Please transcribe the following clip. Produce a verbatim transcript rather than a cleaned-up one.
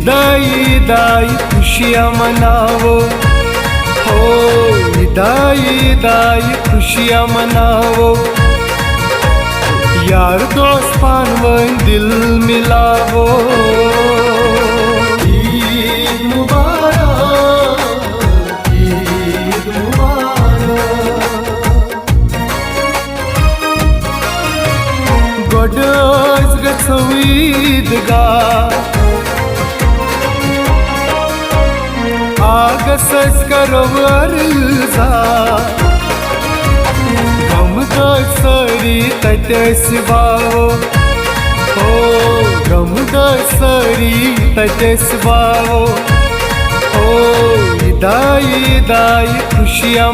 عیداے عیداے خوشیاں مناوو، ہو، عیداے عیداے خوشیاں مناوو، یار دوست پانہٕ وٲنۍ دِل مِلاوو۔ عیٖد مُبارک، عیٖد مُبارک۔ گۄڈٕ أسۍ گژھو عیٖدگاہ، آگس أسۍ کرو عرضا۔ غمہٕ دٲدۍ سٲری تتہِ أسۍ باوو، او، غمہٕ دٲدۍ سٲری تتہِ أسۍ باوو، او، عیداے عیداے خوشیاں